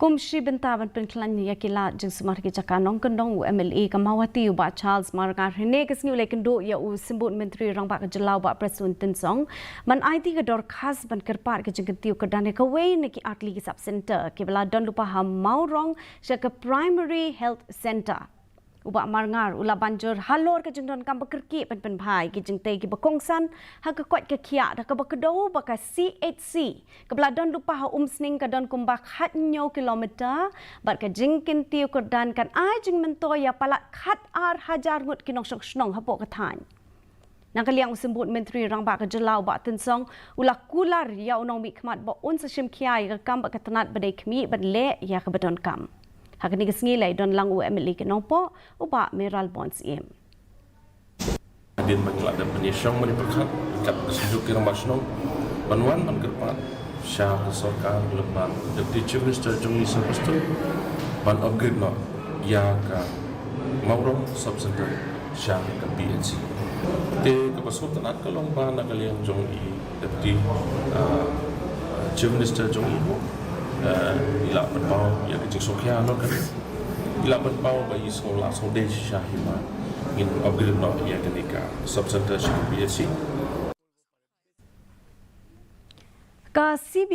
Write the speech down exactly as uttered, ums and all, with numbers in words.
Pum shi bynta ban pynkhlaiñ ïa ki lad jingsumar ki jaka nongkyndong u M L A ka Mawhati u Bah Charles Marngar, hynne ka sngi u la ïakynduh ïa u Symbud Myntri Rangbah ka Jylla u Bah Prestone Tynsong ban aiti ka dorkhas ban kyrpad ka jingkyntiew kyrdan ïa kawei na ki artylli ki sub centre kiba la don lypa ha Mawrong sha ka Primary Health Centre. U Bah Marngar u la ban jur halor ka jingdonkam ba kyrkieh ban pynbha ïa ki jingtei kiba kongsan ha ka koit ka khiah, da kaba kdew ba ka C H C kaba la don lypa ha Umsning ka don kumba khatñiew kilometer bad ka jingkyntiew kyrdan kan ai jingmyntoi ïa palat khatar hajar ngut ki nongshong shnong hapoh ka thaiñ. Na ka liang u Symbud Myntri Rangbah ka Jylla u Bah Tynsong u la kular ïa u nongmihkhmat ba un sa shim khia ïa ka kam bad ka tnat ba dei khmih ban leh ïa kaba donkam. Ha kane ka sngi la ïadon lang u M L A ka Nongpoh u Bah Mayralborn Syiem. Hadien ba ngi la dep ban ïashong ban ïapyrkhat ryngkat bad ka Synjuk ki Rangbah Shnong ban wan ban kyrpad sha ka sorkar lyngba Deputy Chief Minister jong ngi Sir Prestone ban upgrade noh ïa ka Mawrong Sub Centre sha ka P H C. Te kaba sngewtynnat ka long ba na ka liang jong i Deputy, ah, Chief Minister jong i ruh, ah, i la pynpaw ïa ka jingsngewkhia noh kane. I la pynpaw ba i sngew lah sngewdei shisha hi ba ngin upgrade noh ïa kane ka Sub Centre sha ka P H C. Ka C B